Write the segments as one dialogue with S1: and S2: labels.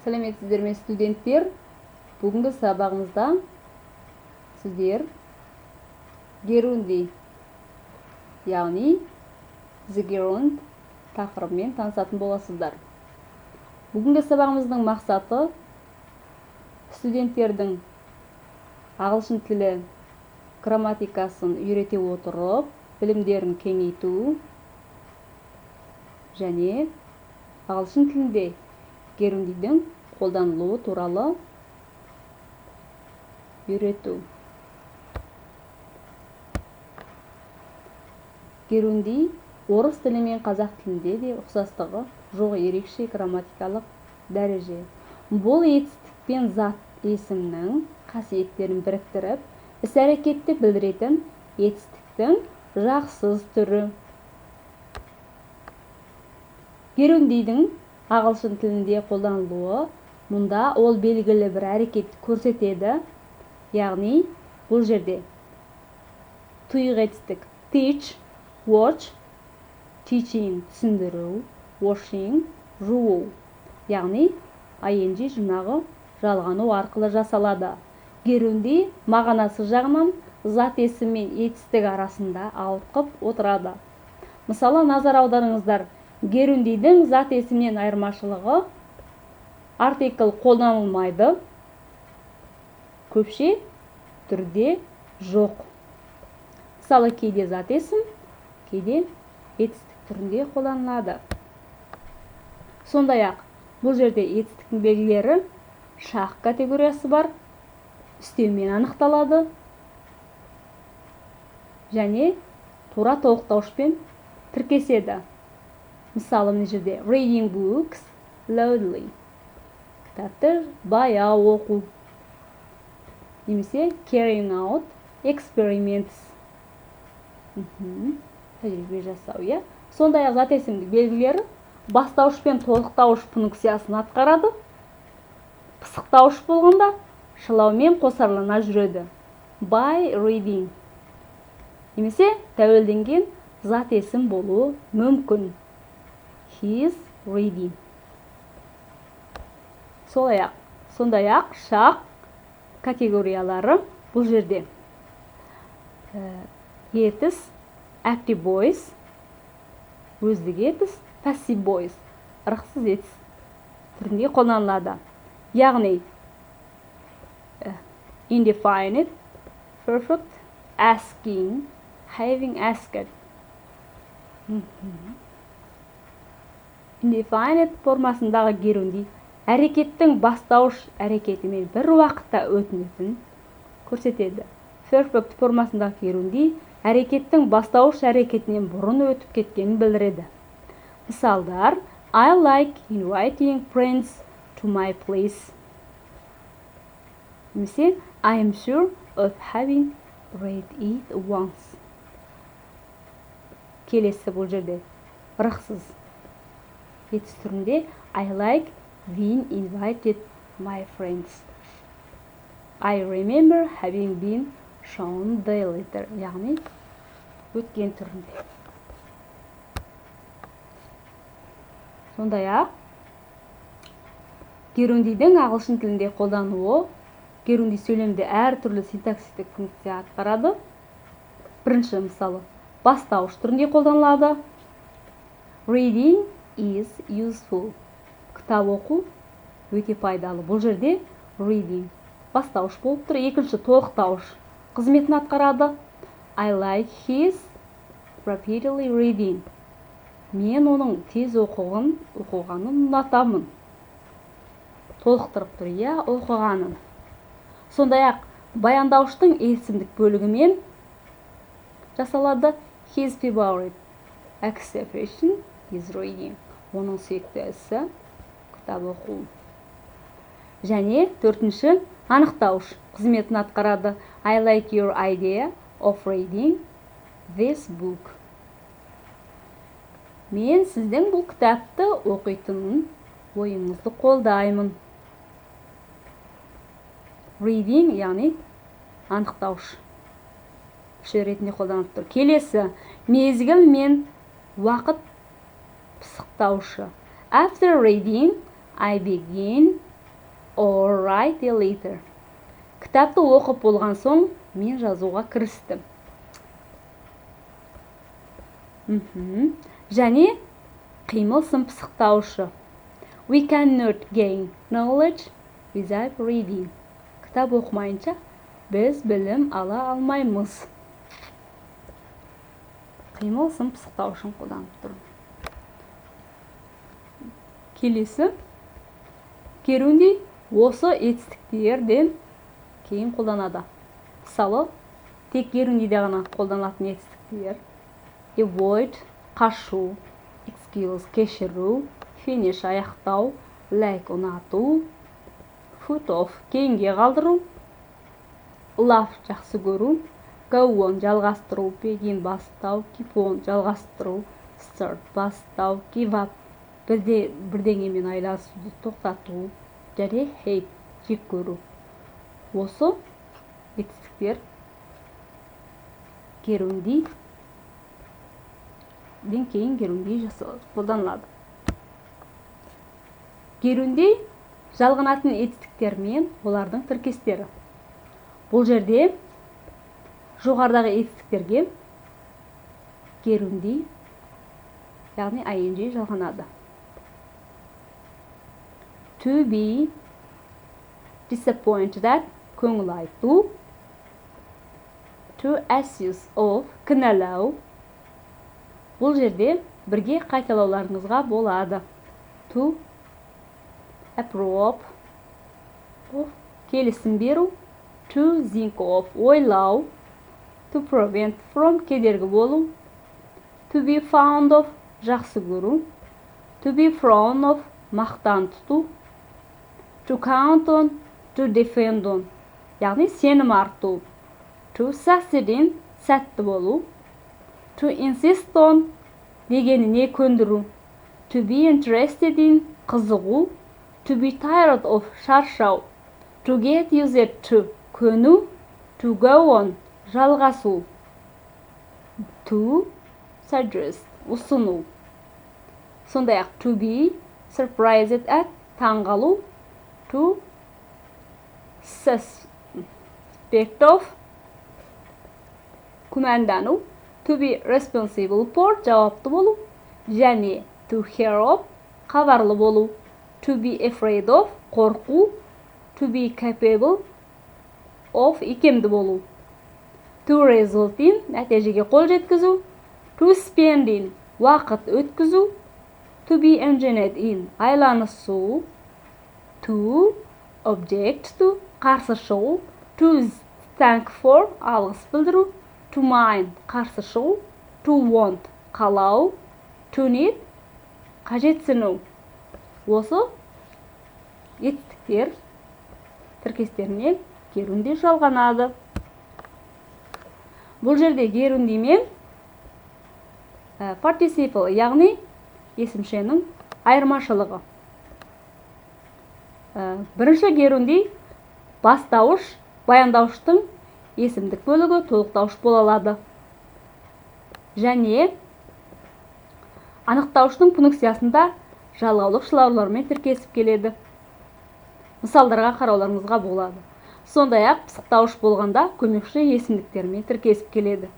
S1: Сәлеметсіздер ме, студенттер? Бүгінгі сабағымызда сіздер герундий, яғни the gerund тақырыбымен танысатын боласыздар. Бүгінгі сабағымыздың мақсаты студенттердің ағылшын тілі грамматикасын үйрете отырып, білімдерін кеңейту және ағылшын тілінде герундийдің қолданылуы туралы үйрету. Герундий орыс тілі мен қазақ тілінде де ұқсастығы жоқ ерекше грамматикалық дәреже. Бұл етістік пен зат есімнің қасиеттерін біріктіріп, іс-әрекетті білдіретін етістіктің жақсыз түрі. Герундийдің ағылшын тілінде қолданылуы, мұнда ол белгілі бір әрекетті көрсетеді, яғни бұл жерде тұйық етістік teach, watch, teaching түсіндіру, washing жуу, яғни ing жұрнағы жалғану арқылы жасалады. Герундий мағынасы жағынан зат есім мен етістік арасында ауытқып отырады. Мысалы, назар аударыңыздар, герундийдің зат есімнен айырмашылығы артикль қолданылмайды, көпше түрде жоқ. Мысалы, кейде зат есім, кейде етістік түрінде қолданылады. Сондай-ақ, бұл жерде етістіктің белгілері шақ категориясы бар, үстеумен анықталады және тура толықтауышпен тіркеседі. Мысалы, мына жерде reading books loudly, кітапты баяу оқу, немесе carrying out experiments, тәжірибе жасау, иә. Сондай-ақ зат есімдік белгілері бастауыш пен толықтауыш функциясын атқарады. Пысықтауыш болғанда шылаумен қосарлана жүреді. By reading немесе тәуелденген зат есім болуы мүмкін. His reading. Сондай-ақ шақ категориялары бұл жерде етіс, active voice, өздік етіс, passive voice, ырықсыз етіс түрінде қолданылады. Яғни indefinite, perfect, asking, having asked. Indefinite формасындағы герундий әрекеттің бастауыш әрекетімен бір уақытта өтінетін көрсетеді. Perfect формасындағы герундий әрекеттің бастауыш әрекетінен бұрын өтіп кеткенін білдіреді. Мысалдар: I like inviting friends to my place. Немесе I am sure of having read it once. Келесі бұл жерде ырықсыз етіс түрінде I like being invited my friends. I remember having been shown the letter, яғни өткен түрінде. Сондай-ақ герундийдің ағылшын тілінде қолдануы герундий сөйлемде әртүрлі синтаксистік функция атқарады. Бірінші мысалы, бастауыш түрінде қолданылады. Reading is useful. Кітап оқу өте пайдалы. Бұл жерде reading бастауыш болып тұр. Екінші толықтауыш қызметін атқарады. I like his rapidly reading. Мен оның тез оқығанын ұнатамын. Толықтырып тұр, иә, оқығанын. Сондай-ақ баяндауыштың есімдік бөлігімен жасалады. His favorite occupation is reading. Оның сүйікті ісі кітап оқу. Және төртінші анықтауыш қызметін атқарады. I like your idea of reading this book. Мен сіздің бұл кітапты оқитын ойыңызды қолдаймын. Reading, яғни анықтауыш ретінде қолданылып тұр. Келесі мезгіл мен уақыт пысықтаушы. After reading, I begin or write a letter. Кітапты оқып болған соң мен жазуға кірістім. Және қимыл сын пысықтаушы. We cannot gain knowledge without reading. Кітап оқымайынша біз білім ала алмаймыз. Қимыл сын пысықтаушын қолданып тұрмын. Келесі герундий осы етістіктерден кейін қолданады. Мысалы, тек герундийде ғана қолданылатын етістіктер: avoid қашу, excuse кешіру, finish аяқтау, like ұнату, put off кейінге қалдыру, love жақсы көру, go on жалғастыру, begin бастау, keep on жалғастыру, start бастау, give up бірдеңемен айласуды тоқтату және hate жек көру. Осы етістіктер герундийден кейін герундий қолданылады. Герундий жалғанатын етістіктер мен олардың тіркестері. Бұл жерде жоғарыдағы етістіктерге герундий, яғни ing жалғанады. To be disappointed at көңіл айту, to accuse of кінәлау. Бұл жерде бірге қайталауларыңызға болады. To approve of келісім беру, to think of ойлау, to prevent from кедергі болу, to be fond of жақсы көру, to be proud of мақтан тұту, to count on, to depend on, яғни сенім арту, to succeed in сәтті болу, to insist on дегеніне көндіру, to be interested in қызығу, to be tired of шаршау, to get used to көну, to go on жалғасу, to suggest ұсыну. Сондай-ақ to be surprised at таңғалу, to suspect of күмәндану, to be responsible for жауапты болу және to hear of хабарлы болу, to be afraid of қорқу, to be capable of икемді болу, to result in нәтижеге қол жеткізу, to spend in уақыт өткізу, to be engined in айланысу, to object to қарсы шығу, to thank for алғыс білдіру, to mind қарсы шығу, to want қалау, to need қажетсіну. Осы етістіктер тіркестеріне герундий жалғанады. Бұл жерде герундий мен participle, яғни есімшенің айырмашылығы. Бірінші герундий бастауыш, баяндауыштың есімдік бөлігі толықтауыш бола алады. Және анықтауыштың функциясында жалғаулық шылаулармен тіркесіп келеді. Мысалдарға қарауларыңызға болады. Сондай-ақ пысықтауыш болғанда көмекші есімдіктермен тіркесіп келеді.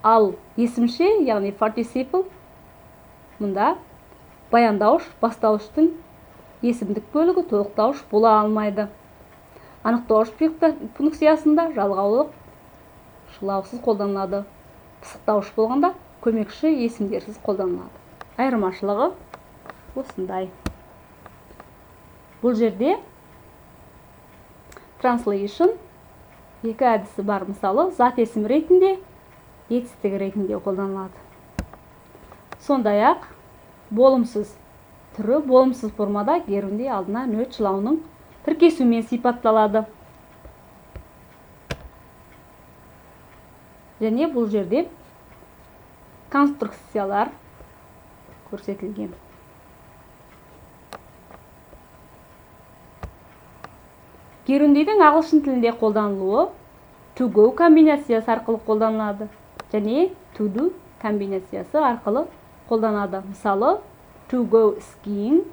S1: Ал есімше, яғни participle, мұнда баяндауыш, бастауыштың есімдік бөлігі толықтауыш бола алмайды. Анықтауыш функциясында жалғаулық шылаусыз қолданылады. Пысықтауыш болғанда көмекші есімдерсіз қолданылады. Айырмашылығы осындай. Бұл жерде translation екі әдісі бар. Мысалы, зат есім ретінде, етістік ретінде қолданылады. Сондай-ақ болымсыз түрі болымсыз формада герундий алдына нөт шылауының тіркесумен сипатталады. Және бұл жерде конструкциялар көрсетілген. Герундийдің ағылшын тілінде қолданылуы to go комбинациясы арқылы қолданылады және to do комбинациясы арқылы қолданады. Мысалы, to go skiing,